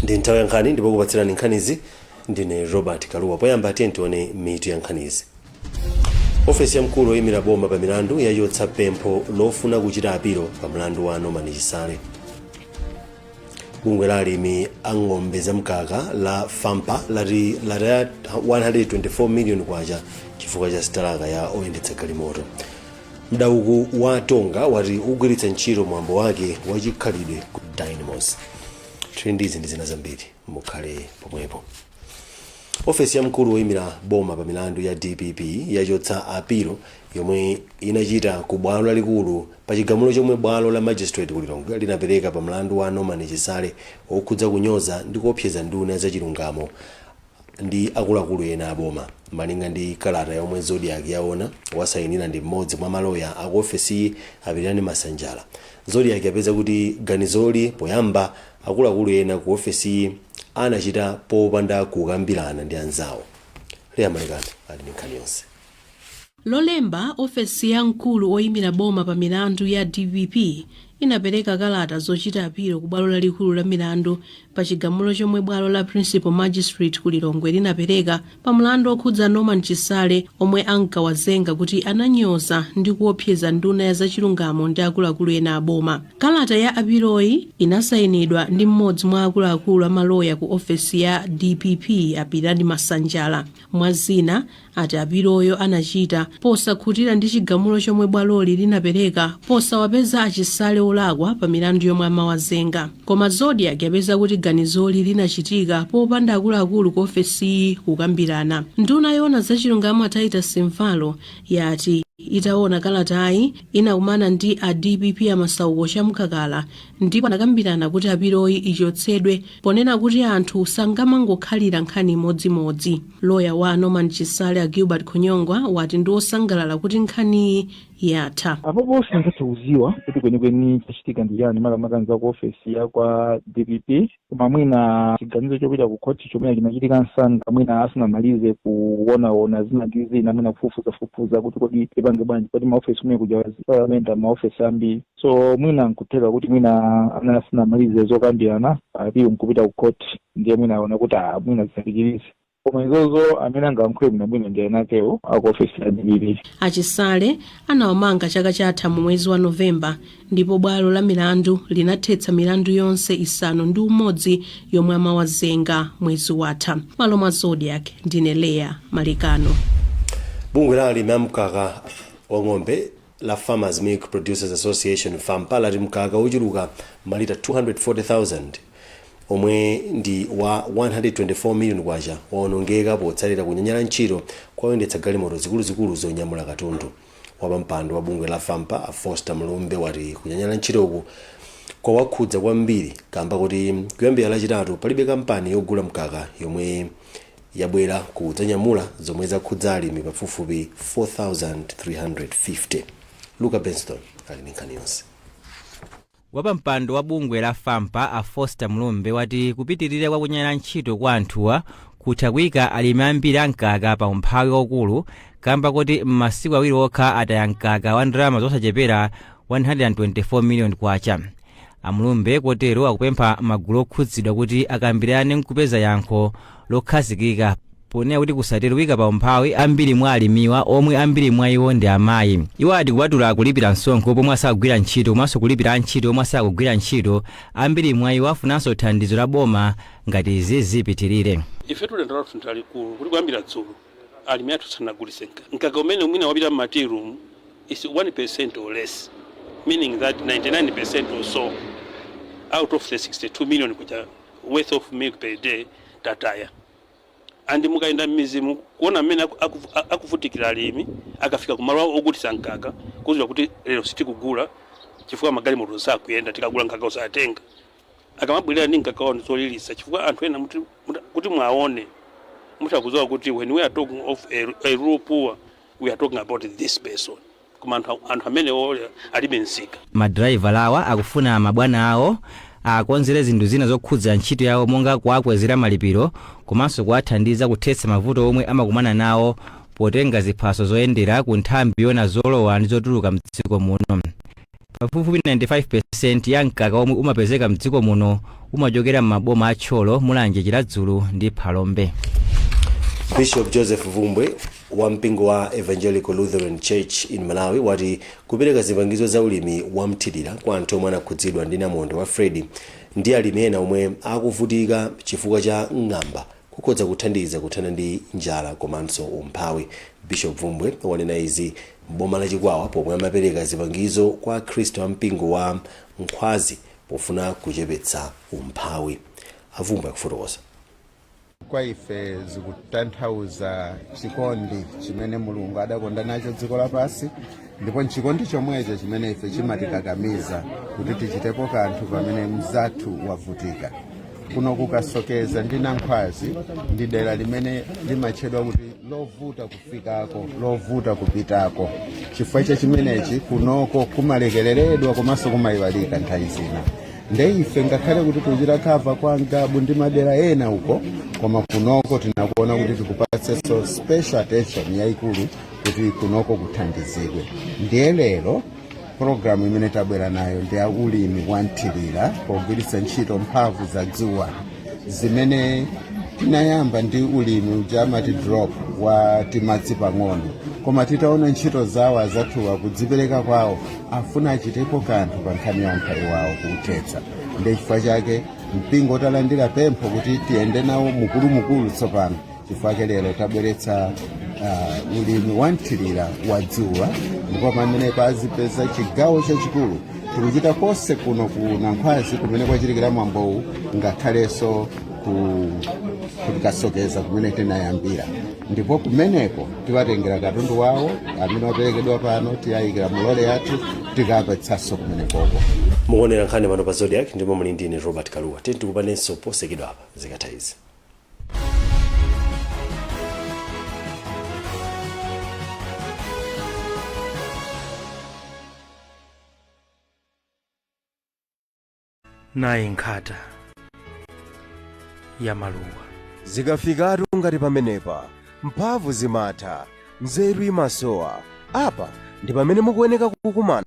Ndi nthawi ya nkhani, ndipo kupatsirani nkhanizi ndine Robert Kaluwa. Poyamba tiye tione mitu ya nkhanizi. Ofesi ya mkulu oyimira boma pa milandu yachotsa pempho lofuna kuchita apilo pa mlandu wa Norman Chisale. Bungwe la alimi a ng'ombe zamkaka la FAMPA lati lataya 124 million kwacha chifukwa cha sitalaka ya oyendetsa galimoto. Mdauku wa Tonga wati ugwiritsa ntchito mwambo wake wachikhalidwe ku Dynamos. Tili ndizi ndi zina zambiri, mukhale pomwepo. Ofesi ya mkulu woyimira boma pa milandu ya DPP yachotsa apilo yomwe inachita ku bwalo lalikulu pa chigamulo chomwe bwalo la magistrate ku Lilongwe linapereka pa mlandu wa Norman Chisale wokhudza kunyoza ndi kuopseza nduna zachilungamo ndi akuluakulu ena aboma. Malinga ndi kalata yomwe Zodiak yaona, wasayinira ndi mmodzi mwa maloya aku ofesiyi, Apirirani Masanjala. Zodiak yapeza kuti ganizoli poyamba akuluakulu ena ku ofesiyi anachita popanda kukambirana ndi anzawo. Leya Malekano ali ndi nkhani yonse. Lolemba, ofesi ya mkulu oyimira boma pa milandu ya DPP inapereka kalata zochita apilo ku bwalo lalikulu la milandu pa chigamulo chomwe bwalo la Principal Magistrate ku Lilongwe linapereka pa mlandu okhudza Norman Chisale, omwe ankawazenga kuti ananyoza ndi kuopseza nduna ya zachilungamo ndi akuluakulu ena aboma. Kalata ya apiloyi inasayinidwa ndi mmodzi mwa akuluakulu amaloya ku ofesi ya DPP, Apirirani Masanjala. Mwa zina, ati apiloyo anachita posakhutira ndi chigamulo chomwe bwaloli linapereka posawapeza aChisale olakwa pa milandu yomwe amawazenga. Koma Zodiak yapeza kuti ganizoli linachitika popanda akuluakulu ku ofesiyi kukambirana. Nduna yoona zachilungamo, a Titus Mvalo, yati itaona kalatayi inakumana ndi a DPP a Masauko Chamkakala ndipo anakambirana kuti apiloyi ichotsedwe, ponena kuti anthu sangamangokhalira nkhani imodzimodzi. Loya wa Norman Chisale, a Gilbert Khonyongwa, wati ndi osangalala kuti nkhaniyi yatha. Apopo singathe kuziwa kuti kwenikweni chachitika ndi chani, makamaka za ku ofesi ya kwa DPP, koma mwina chiganizo chopita ku khoti chomwe chinachitika msanga, mwina asanamalize kuonaona zina ndi zina, mwina kufufuzafufuza kuti kodi tipange bwanji, kodi maofesi kumene kuja parliament, maofesi ambiri, so mwina nkutheka kuti mwina ana asanamalize zokambirana, apilo nkupita ku khoti, ndiye mwina aona kuti ah, mwina zisapitirize. Koma izozo amene angayankhule bwinobwino ndi enakewo aku ofesi ya DPP. Achisale anawamanga chaka chatha mu mwezi wa Novemba, ndipo bwalo la milandu linathetsa milandu yonse 6 yomwe amawazenga mwezi watha. Malo mwa Zodiak, ndine Leya Malekano. Bungwe la alimi amkaka wa ng'ombe la Farmers Milk Producers Association, FAMPA, lati mkaka wochuluka malita 240,000 omwe ndi wa 124 million kwacha waonongeka potsatira kunyanyala ntchito kwa oyendetsa galimoto zikuluzikulu zonyamula katundu. Wapampando wa bungwe la FAMPA, a Foster Mlumbe, wati kunyanyala ntchitoku kwawakhudza kwambiri kamba kuti kuyambira Lachitatu palibe kampani yogula mkaka yomwe yabwera kudzanyamula, zomwe zakhudza alimi pafupifupi 4350. Luka Benston ali ndi nkhani yonse. Wapampando wa bungwe la FAMPA, a Foster Mlumbe, wati kupitirira kwa kunyanyala ntchito kwa anthuwa kutha kuyika alimi ambiri amkaka pa umphawi waukulu, kamba kuti m'masiku 2 okha ataya mkaka wa ndalama zosachepera 124 million kwacha. Amulumbe kotero akupempha magulu okhudzidwa kuti akambirane nkupeza yankho lokhazikika, ponena kuti kusatero kuyika pa umphawi ambiri mwa alimiwa, omwe ambiri mwa iwo ndi amayi. Iwo ati kupatula kulipira msonkho pomwe asakugwira ntchito komanso kulipira antchito omwe asakugwira ntchito, ambiri mwa iwo afunanso thandizo la boma ngati izi zipitirire. Ife tulendo lathu ndalikulu kuti kuyambira dzulo alimi athu sanagulitse mkaka umene mwina wapita mma tea room is 1% or less, meaning that 99% or so out of the 62 million kuja worth of milk per day tataya. And mukayenda m'mizimu kuona mmene akuvutikira alimi, akafika kumalo ogulitsa mkaka kuziwa kuti lero sitikugula chifukwa magalimoto sakuyenda, tikagula mkaka usatenga. Akamabwerera ndi mkaka wawo zolilitsa, chifukwa anthu ena kuti mwaone mutakudziwa kuti when we are talking of a rural poor, we are talking about this person, koma anthu amene alibe msika. Madraivala awa akufuna mabwana awo akonzere zinthu zina zokhudza ntchito yawo, monga kuwakwezera malipiro komanso kuwathandiza kuthetsa mavuto omwe amakumana nawo potenga ziphaso zoyendera ku nthambi yona zolowa ndi zotuluka mdziko muno. Pafupifupi 95% ya mkaka omwe umapezeka mdziko muno umachokera m'maboma a Thyolo, Mulanje, Chiradzulu ndi Phalombe. Bishop Joseph Vumbwe wa mpingo wa Evangelical Lutheran Church in Malawi wati kupereka zipangizo za ulimi wamthirira kwa anthu omwe anakhudzidwa ndi namondwe wa Freddy ndi alimi ena omwe akuvutika chifukwa cha ng'amba kukhoza kuthandiza kuthana ndi njala komanso umphawi. Bishop Vumbwe wanena izi m'boma la Chikwawa pomwe amapereka zipangizo kwa akhristu a mpingo wa Nkhwazi pofuna kuchepetsa umphawi. Avumbwe akufotokoza. Kwa ife zikutanthauza chikondi chimene Mulungu adakonda nacho dziko lapansi, ndipo nchikondi chomwecho chimene ife chimatikakamiza kuti tichitepo kanthu pamene mzathu wavutika. Kuno kukasokeza ndi Nankhwazi ndi dera limene limatchedwa kuti lovuta kufikako, lovuta kupitako. Chifukwa cha chimenechi kunoko kumalekereredwa komanso kumayiwalika nthawi zina. Nde ife ngakhale kuti tikuchita cover kwa Ngabu ndi madera ena uko, koma kunoko tinakuona kuti tikupatsenso special attention yayikulu kuti kunoko kuthandizidwe. Ndiye lero pologalamu imene tabwera nayo ndi ya ulimi wa mthirira pogwiritsa ntchito mphamvu za dzuwa, zimene tinayamba ndi ulimi uja amati drop wa timadzi pang'ono, koma titaona ntchito zawo azathuwa, kudzipereka kwawo, afuna achitepo kanthu pa nkhani ya umphawi wawo kuuthetsa. Ndi chifukwa chake mpingo utalandira pempho kuti tiyende nawo mukulumukulu tsopano, chifukwa chake lero tabweretsa ulimi wa mthirira wa dzuwa, ndipo pamene pazipeza chigawo chachikulu tikuchita konse kuno ku Nankhwazi kumene kwachitikira mwambowu, ngakhalenso ku Kasokeza kumene tinayambira. Ndipo kumeneko tiwatengera katundu wawo amene waperekedwa pano, tiyayikira mulole yathu, tikapatsanso kumenekoko. Mukuonera nkhani pano pa Zodiak ndipo muli ndine Robert Kaluwa. Tiyeni tikupanenso posachedwa apa zikatha izi. Nayi nkhata ya maluwa. Zikafikatu ngati pamenepa, mphamvu zimatha, nzeru imasowa. Apa ndi pamene mukuyeneka kukumana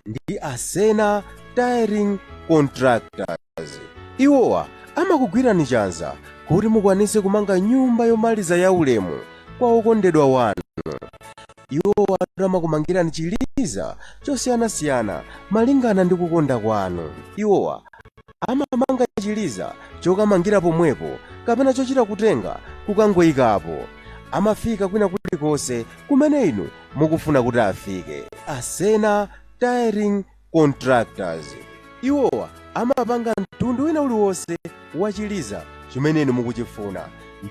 ndi Asena Tiling Contractors. Iwowa amakugwirani chanza kuti mukwanise kumanga nyumba yomaliza ya ulemu kwa okondedwa wanu. Iwowa amakumangirani chiliza chosiyanasiyana malingana ndi kukonda kwanu. Iwowa amamanga chiliza chokamangira pomwepo kapena chochita kutenga kukangoyikapo. Amafika kwina kulikonse kumene inu mukufuna kuti afike. Asena Tiling Contractors, iwowa amapanga mtundu wina uliwonse wa chiliza chimene inu mukuchifuna,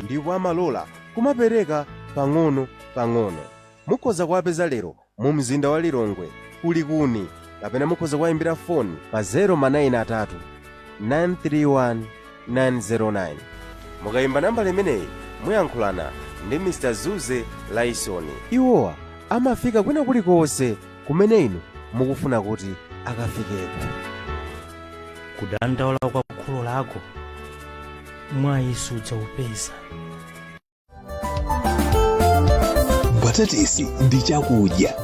ndipo amalola kumapereka pang'ono pang'ono. Mukhoza kuwapeza lero mu mzinda wa Lilongwe kulikuni, kapena mukhoza kuwayimbira foni pa 093 931 909. Mukayimba nambala imeneyi muyankhulana ndi Mr Zuze Laisoni. Iwowa amafika kwina kulikonse kumene inu mukufuna kuti akafikeko. Kudandaula kwa kholo lako mwayi sudzaupeza. Mbatatesi ndi chakudya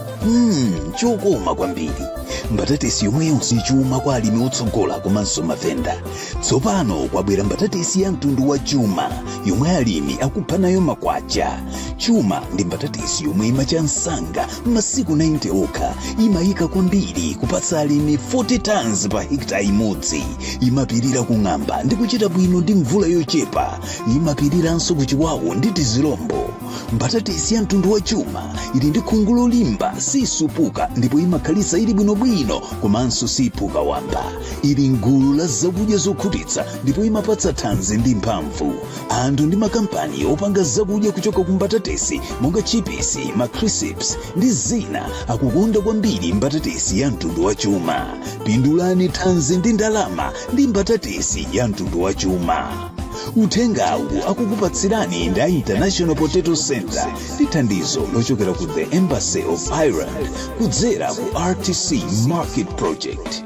chokoma kwambiri. Mbatatesi yomweyonso chuma kwa alimi otsogola komanso mavenda. Tsopano kwabwera mbatatesi ya mtundu wa Chuma yomwe alimi akupha nayo makwacha. Chuma ndi mbatatesi yomwe imacha msanga masiku 90 okha, imayika kwambiri kupatsa alimi 40 tons pa hekta imodzi, imapirira kung'amba ndi kuchita bwino ndi mvula yochepa, imapiriranso kuchiwawu ndi tizilombo. Mbatatesi ya mtundu wa Chuma ili ndi khungu lolimba, sisupuka ndipo imakhalitsa ili bwinobwino komanso siphuka wamba. Ili mgulu la zakudya zokhutitsa ndipo imapatsa thanzi ndi mphamvu. Anthu ndi makampani opanga zakudya kuchoka ku mbatatesi monga chipisi, macrisps ndi zina akukonda kwambiri mbatatesi ya mtundu wa Chuma. Pindulani thanzi ndi ndalama ndi mbatatesi ya mtundu wa Chuma. Uthengawu akukupatsirani ndi a International Potato Center ndi thandizo lochokera ku the Embassy of Ireland kudzera ku RTC Market Project.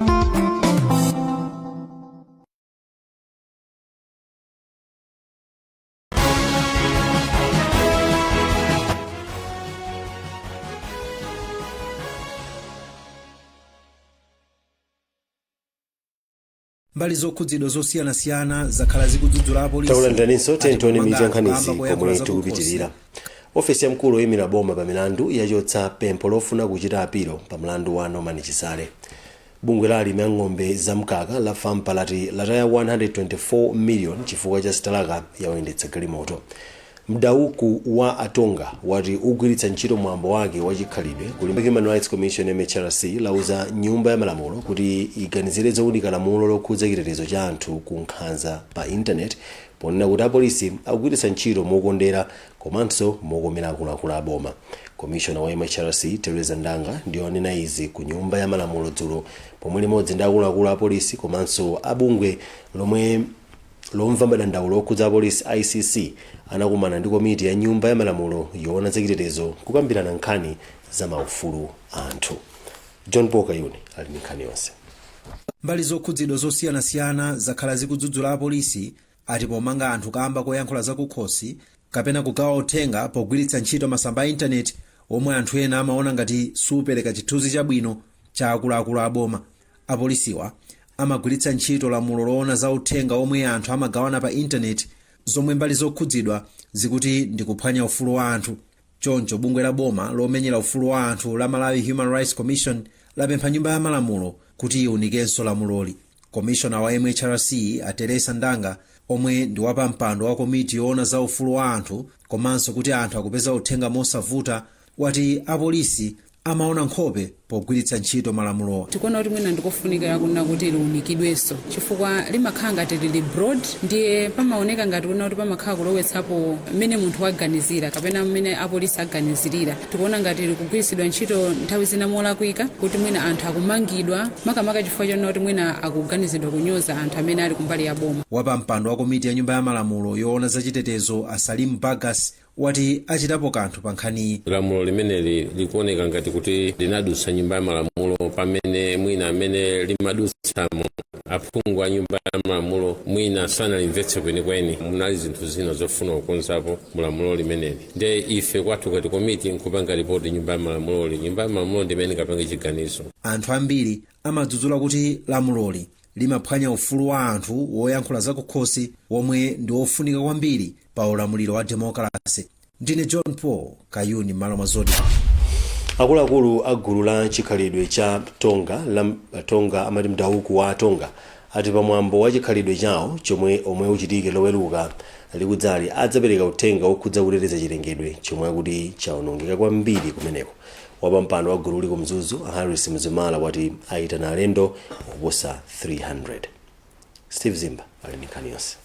Mbali zokhudzidwa zosiyanasiyana zakhala zikudzudzula apolisi Takulandaninso. Tentione mitu ya nkhanizi ati pomanga komwe anthu kamba tikupitirira. Ofesi ya mkulu oyimira boma pa milandu yachotsa pempho lofuna kuchita apilo pa mlandu wa Norman Chisale. Bungwe la alimi a ng'ombe zamkaka la FAMPA lati lataya 124 million chifukwa cha sitalaka yoyendetsa galimoto. Mdauku wa Atonga wati ugwiritsa ntchito mwambo wake wachikhalidwe kulimba. Human Rights Commission MHRC lauza Nyumba ya Malamulo kuti iganizire zowunika lamulo lokhudza chitetezo cha anthu ku nkhanza pa intaneti, ponena kuti apolisi akugwiritsa ntchito mokondera komanso mokomera akuluakulu aboma. Komishona wa MHRC Teresa Ndanga ndiyo anena izi ku Nyumba ya Malamulo dzulo, pomwe limodzi ndi akuluakulu a polisi komanso abungwe lomwe lomva madandaulo okhudza apolisi ICC anakumana ndi komiti ya Nyumba ya Malamulo yoona zachitetezo kukambirana nkhani za maufulu a anthu. John Paul Kayuni ali ndi nkhani yonse. Mbali zokhudzidwa zosiyanasiyana zakhala zikudzudzula apolisi ati pomanga anthu kamba koyankhula zakukhosi kapena kugawa uthenga pogwiritsa ntchito masamba a intaneti omwe anthu ena amaona ngati supereka chithunzi chabwino cha akuluakulu aboma. Apolisiwa amagwiritsa ntchito lamulo loona za uthenga omwe anthu amagawana pa intaneti, zomwe mbali zokhudzidwa zikuti ndi kuphwanya ufulu wa anthu. Choncho bungwe la boma lomenyera ufulu wa anthu la Malawi Human Rights Commission lapempha Nyumba ya Malamulo kuti iwunikenso lamuloli. Komishona wa MHRC a Teresa Ndanga, omwe ndi wapampando wa komiti yoona za ufulu wa anthu komanso kuti anthu akupeza uthenga mosavuta, wati apolisi amaona nkhope pogwiritsa ntchito malamulowa. Tikuona kuti mwina ndikofunikira kuna kuti liunikidwenso, chifukwa limakhala ngati lili broad, ndiye pamaoneka ngati kuna kuti pamakhala kulowetsapo mmene munthu waganizira kapena mmene apolisi aganizirira. Tikuona ngati likugwiritsidwa ntchito nthawi zina molakwika, kuti mwina anthu akumangidwa makamaka chifukwa chonena kuti mwina akuganizidwa kunyoza anthu amene ali kumbali ya boma. Wapampando wa komiti ya Nyumba ya Malamulo yoona zachitetezo a Salim Bagas wati achitapo kanthu pa nkhaniyi. Lamulo limeneli likuoneka ngati kuti linadutsa Nyumba ya Malamulo pamene mwina amene limadutsamo aphungu a Nyumba ya Malamulo mwina sanalimvetse kwenikweni. Munali zinthu zina zofuna kukonzapo mulamulo limeneli, nde ife kwathu ngati komiti nkupanga ripoti Nyumba ya Malamuloli. Nyumba ya Malamulo ndimene ingapange chiganizo. Anthu ambiri amadzudzula kuti lamuloli limaphwanya ufulu wa anthu woyankhula zakukhosi womwe ndi wofunika kwambiri pa ulamuliro wa demokrasi. Ndine John Paul Kayuni, m'malo mwa Zodiak. Akuluakulu a gulu la chikhalidwe cha Tonga la Tonga, amati Mdauku wa Tonga, ati pamwambo wa chikhalidwe chawo chomwe omwe uchitike Loweruka likudzali adzapereka uthenga wokhudza kuteteza chilengedwe chomwe akuti chawonongeka kwambiri kumeneko. Wapampando wa gululi ku Mzuzu Harris Mzumala wati ayitana alendo oposa 300. Steve Zimba ali ndi nkhani yonse.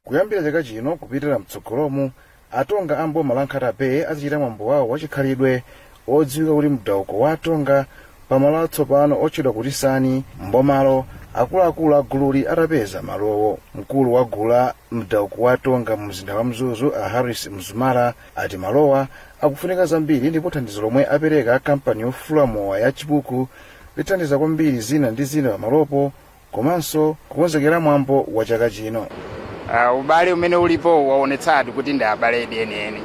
Kuyambira chaka chino kupitira mtsogolomu, Atonga a mboma la Nkhata Bay azichita mwambo wawo wachikhalidwe odziwika kuti Mdauko wa Atonga pamalo atsopano otchedwa kuti Sani mbomalo, akuluakulu a gululi atapeza malowo. Mkulu wa gulu la Mdauko wa Atonga mu mzinda wa Mzuzu a Harris Mzumara ati malowa akufunika zambiri, ndipo thandizo lomwe apereka kampani yofula mowa ya Chibuku lithandiza kwambiri zina ndi zina pamalopo komanso kukonzekera mwambo wa chaka chino. Ubale umene ulipo waonetsadi kuti ndi abale enieni.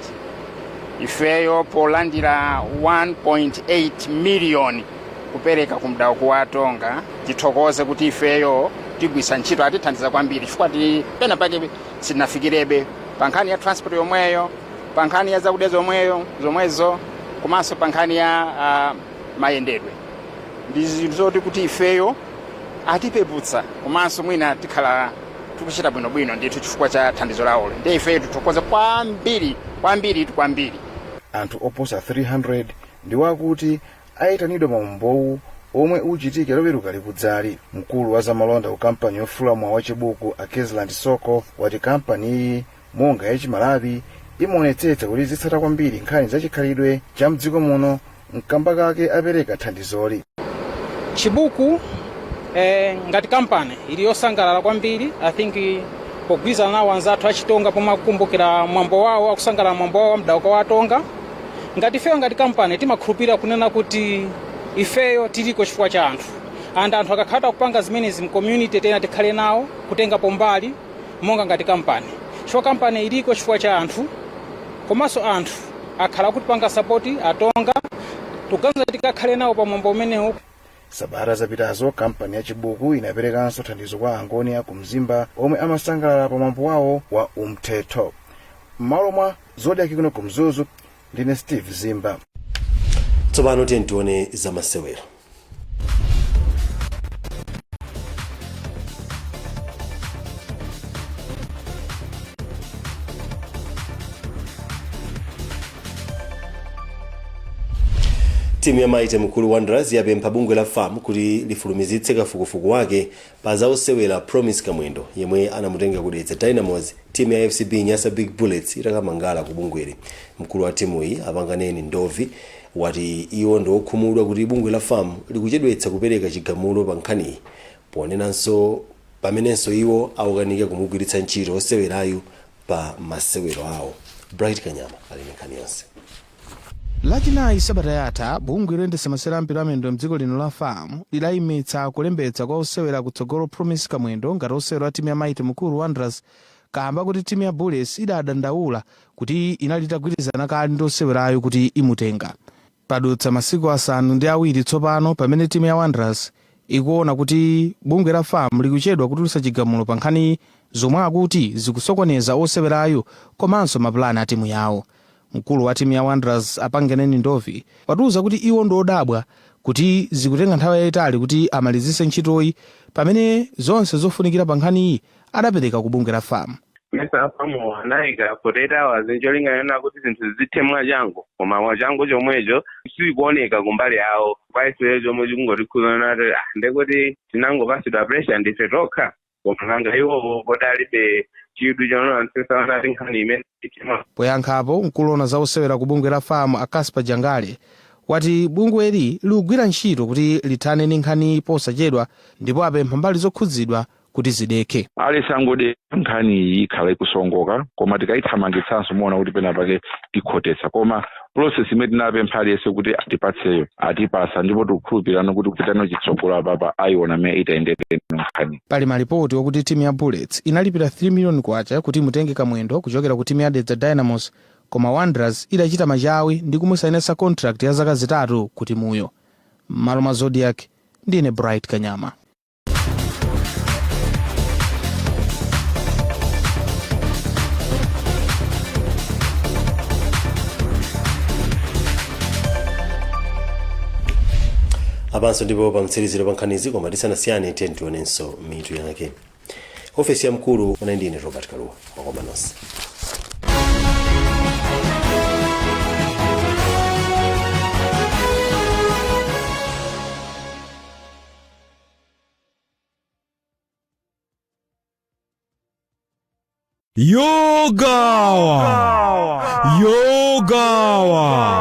Ifeyo polandira 1.8 miliyoni kupereka ku Mdauko wa Tonga, tithokoze kuti ifeyo tigwisa ntchito, atithandiza kwambiri chifukwa ti pena pake sitinafikirebe pa nkhani ya transport yomweyo, pa nkhani ya zakudya zomweyo zomwezo, komanso pa nkhani ya mayendedwe. Ndi zinthu zoti kuti ifeyo atipeputsa, komanso mwina tikhala tikuchita bwinobwino ndithu chifukwa cha thandizo lawolo. Ndiye ifeyo tithokoze kwambiri kwambiri kwambiri. Anthu oposa 300 ndiwo akuti ayitanidwa pa mwambowu omwe uchitike Loweruka likudzali. Mkulu wa zamalonda ku kampani yofula mowa wa Chibuku a Kesland Soko wati kampani iyi monga yachimalawi imaonetsetsa kuti zitsata kwambiri nkhani za chikhalidwe cha mdziko muno, mkamba kake apereka thandizoli. Chibuku ngati kampani ili yosangalala kwambiri, I think, pogwirizana nawo anzathu achitonga pomwe akukumbukira mwambo wawo, akusangalala mwambo wawo wa Mdauko wa Atonga. Ngati ifeyo ngati kampani timakhulupirira kunena kuti ifeyo tiliko chifukwa cha anthu, and anthu akakhala kupanga zimenezi mu community tena tikhale nawo kutengapo mbali monga ngati kampani, chifukwa kampani iliko chifukwa cha anthu, komanso anthu akhala akutipanga support. Atonga tuganiza tikakhale nawo pa mwambo umenewu. Sabata zapitazo kampani ya Chibuku inaperekanso thandizo kwa Angoni a kumzimba omwe amasangalala pa mwambo wawo wa umthetho. M'malo mwa Zodiak kuno kumzuzu, ndine Steve Zimba. Tsopano tiye tione zamasewero. Timu ya Mighty Mukuru Wanderers yapempha bungwe la FAM kuti lifulumizitse kafukufuku wake pa zaosewera Promise Kamwendo yemwe anamutenga ku Dedza Dynamos timu ya FCB Nyasa Big Bullets itakamangala ku bungweli. Mkulu wa timuyi, Apanganeni Ndovi, wati iwo ndi okhumudwa kuti bungwe la FAM likuchedwetsa kupereka chigamulo pa nkhaniyi, ponenanso pamenenso iwo akukanika kumugwiritsa ntchito osewerayu pa masewero awo. Bright Kanyama ali ndi nkhani yonse. Lachinayi sabata yatha, bungwe loyendetsa masewera ampira amiyendo mdziko lino la FAM lidayimitsa kulembetsa kwa osewera kutsogolo Promise Kamwendo ngati osewera wa timu ya Mighty Mukuru Wanderers kamba kuti timu ya Bullets idadandaula kuti inali itagwirizana kale ndi osewerayo kuti imutenga. Padutsa masiku 7 tsopano pamene timu ya Wanderers ikuona kuti bungwe la FAM likuchedwa kutulutsa chigamulo pa nkhani zomwe akuti zikusokoneza osewerayo komanso mapulani a timu yawo. Mkulu wa timu ya Wanderers, Apanganeni Ndovi, watiuza kuti iwo ndi odabwa kuti zikutenga nthawi yayitali kuti amalizitse ntchitoyi pamene zonse zofunikira pa nkhaniyi adapereka ku bungwe la FAM. Mesa a FAM anayika 48 hours ncholinga kuti zinthu zithe mwachangu, koma mwachangu chomwecho sizikuoneka kumbali yawo. Kwa ifeyo chomwe chikungotikhuzana nati ndekuti tinangopasidwa pressure ndife tokha, koma nanga iwowo kodalibe chidwi chononansesana nkhani imene itima. Poyankhapo, mkulu woona za osewera ku bungwe la FAM, a Casper Jangale, wati bungweli likugwira ntchito kuti lithane ndi nkhani posachedwa ndipo apempha mbali zokhudzidwa kuti zidekhe. Alisangode nkhani iyi ikhala ikusongoka, koma tikayithamangitsanso muona kuti pena pake tikhotetsa, koma process imene tinapempha aliyense kuti atipatseyo atipasa, ndipo tikukhulupirana kuti kupitano chitsogolo apapa ayiona mmene itayendere nkhani. Pali malipoti okuti timu ya Bullets inalipira 3 million kwacha kuti imutenge Kamwendo kuchokera ku timu ya Dedza Dynamos, koma Wanderers idachita machawi ndi kumusayinitsa contract ya zaka 3 ku timuyo. M'malo mwa Zodiak, ndine Bright Kanyama. Apanso ndipo pamtsiriziro pa nkhanizi, koma tisanasiyane tiye tionenso mitu yake. Ofesi ya mkulu una ndine Robert Kaluwa, mwakoma nonse. Yogawa, yogawa.